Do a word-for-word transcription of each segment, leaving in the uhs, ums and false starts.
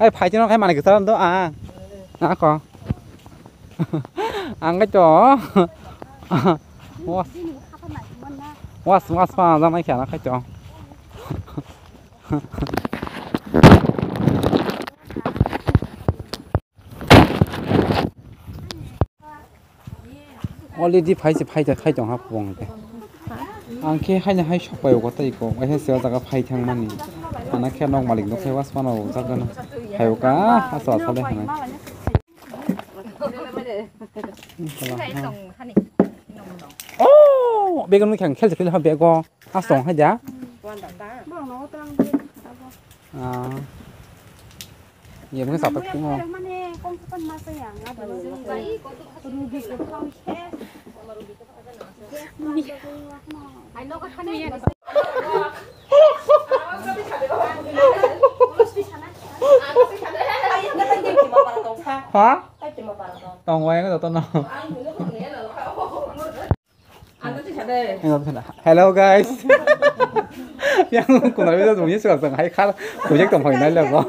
Ai, phai tino khai mani kwcharo do ang. Ako. Ang kai to. Was. Was, was pa jang nai kha na khai to. Already phai se phai khai tong ha pung te. Ang khe haino hai sok pai o tai ko. Ai se jaga phai thang mani. Ana khe nok malik no khai was pano jaga na. Hai o ka asa asa le hanai. Oh, begon mi khang khel khel ha bego. Asong haja. Ah. Iya mungkin sapat kuma. Ha? Tong wai ko to no. Hello guys. Yang kuna bisa semuanya suka sang hai khal. Kujek tong phai nai labo.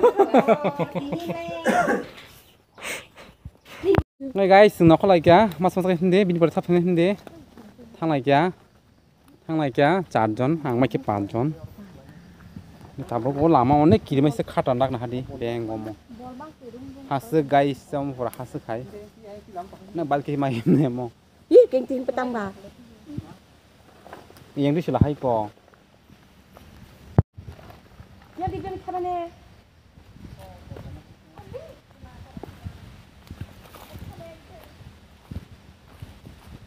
Ngai guys, nokho lai kya, mas mas hindi, bini pore sap hindi. Thang lai kya. Thang lai kya, char jon, ang mai khe panch jon. Tabuk o lama onek kiri mai se khatan rak na hadi, beng omo. Hasuk guys, omo pura hasuk hai. Na balki mai himne mo. Ih, keng tin petang ba. Yang di sila hai ko. Yang di beng thana ne.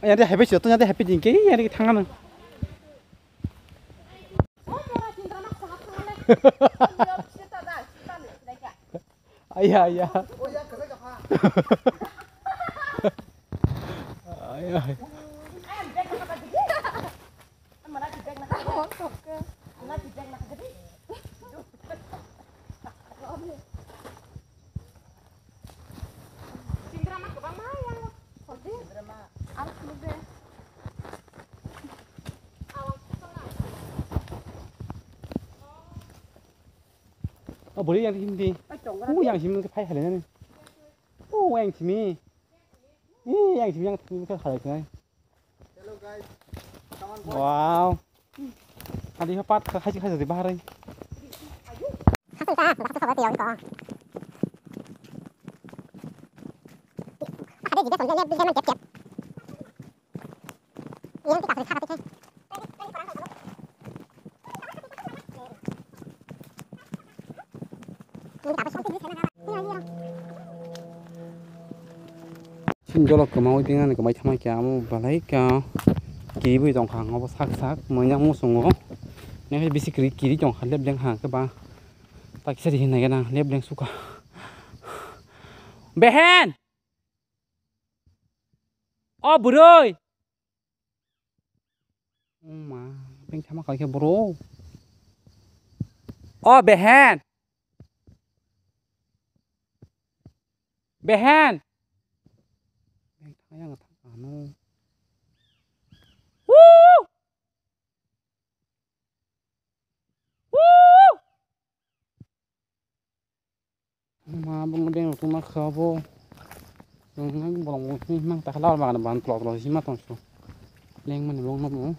Yang di happy sih, tuh yang di happy dingke, yang di tangan. Ayah, ayah. Ayah. Oh, boleh yang hindi. Oh, yang sini ke pai halena ni. Oh, yang sini. Ih, yang sini yang sini ke halai kenai. Hello guys. Come on, boys. Wow. Adi ha pat kha khaji khaji bahar ai. Sini jolo kwmawi tengani kwmai thamai khe amo belai khe kibui tongkha ang obo sak sak muiya muchungo nekhe bisi kiri kiri tongkha lebleng ha khe ba takisa ri hinai gana lebleng suka behen. O bwrwi. Oma, beng thama kha khe bro. O behen. Behen. Beng thang yang thang ano. Woo! Woo! Ma bung deng tu ma kha bo. Nang bolong bo ni mang ta khala ma ban plot plot si ma tong su. Leng mani bong no.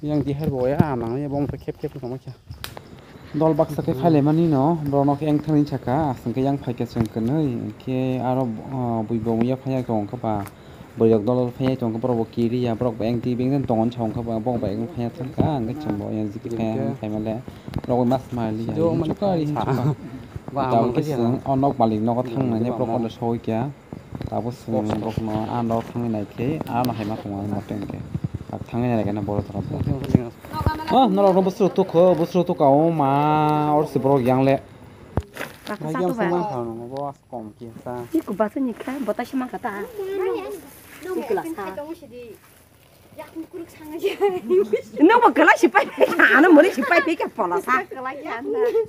Yang di her bo ya nang ya bong khep khep tong ma kya. Dol baksa khe khaile mani no, borok no khe eng thani saka, aswng khe yang phai khe chwng kwnwi, khe aro, ah, bui bo ya phai ya tong kha ba. Bwrwi rok dol dol phaiya tongkha, borok bo kiriya, borok bo engti bengjan tongo wngkha, borok bo engti phaiya thangkha, hwnkhe chwng bo engti phaiya, phaiya male, borok bo mas maliya, chwng o nok malik nogo thangnani borok no sogwi kha, tabuk chwng borok no a nok thangwi naikhe, a no hai ma tongo ani mote hwnkhe, thangwi naikhe borok rok bo. O norok no bwswk tukho, bwswk tukha o ma, oro se borok yang le. Kom kisa. Iko basa ni kha, bota si mangkha ta. Iko la sa. Nang bo kala si pai phe kha, ano mori si pai phe kha pola sa.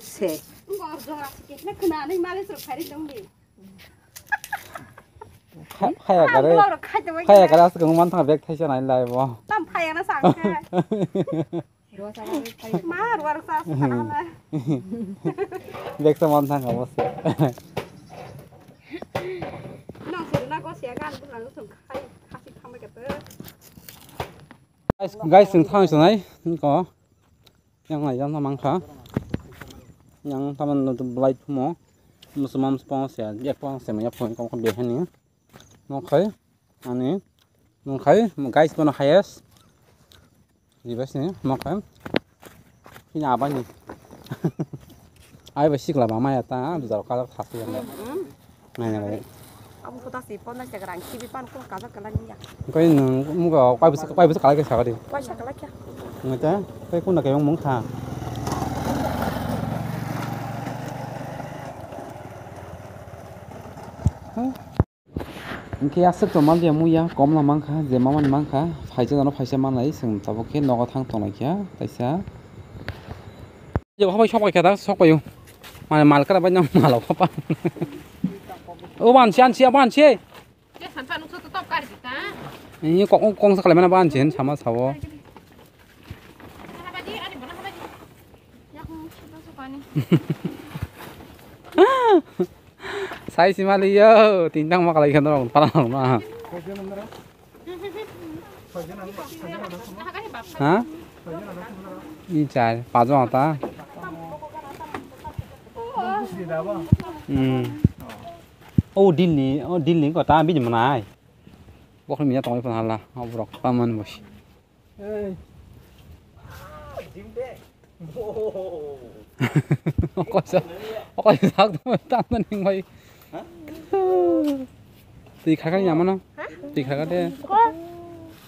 Se. Kha-, khaya kare. Khaya kare aswk man thang bag thaisa nai lai bo. Tam phaya na sang kha. Ma, ruar sa, sa, na. Bek sa man thang ka boss. Nang sir na ko sia gan, bu nang sung khai, khasi khama kete. Guys, guys, sing thang sunai ko. Yang nai jam mang kha. Yang taman no belai thumo. Musu mam spong sia, ek pong sia, ya pong kong kong behani. Mo khai, ani, mo khai, mo guys, bono highest. Ribes ni, mo khai. Ini apa ni? Ai ba sikla ba maya ta, dujal kala khasi yang. Nai nai. Abo kota si pon na jaga rang kibi pan ko kaja kala ni ya. Kai nung muga kai bisa kai bisa kala ke sakari. Kai sa kala kya? Ngata kai kuna kai mung kha. Hingke aswk tongma liya muya, komla mankha, je mamani mankha, phaisa jano phaisa manlai, chwng tabuk khe nogo thang tonglai kha, kaisa. Jebo habai sok bai kha da, sok bai o. Mane mal kara bai nang malo papa. O bansi, ansi, abo ansi. Ye sansa nuksa to top kar kita. Ini kok kong sakale mana bansi, sama sawo. Sai simali yo, tintang ma kalai khan rong, para rong na. Ha? Ni chai, pajo ata. Hmm. Oh, dilni, oh, dilni ko ta bini manai. Bokol miya tongoi pun hala, obrok paman bos. Hey. Okoisa, okoisa sak tu tang na ning bai. Twi khaka ni amana. Twi khaka de.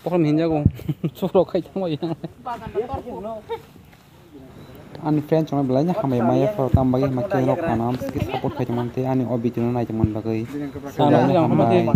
Pokol minja go. Suro khai tang bai. Ani friend chong belai hambai maya pro tam bai ma ke rok anam ski support khai man te ani o video no nai man bagwi. Sana ni jang hambai.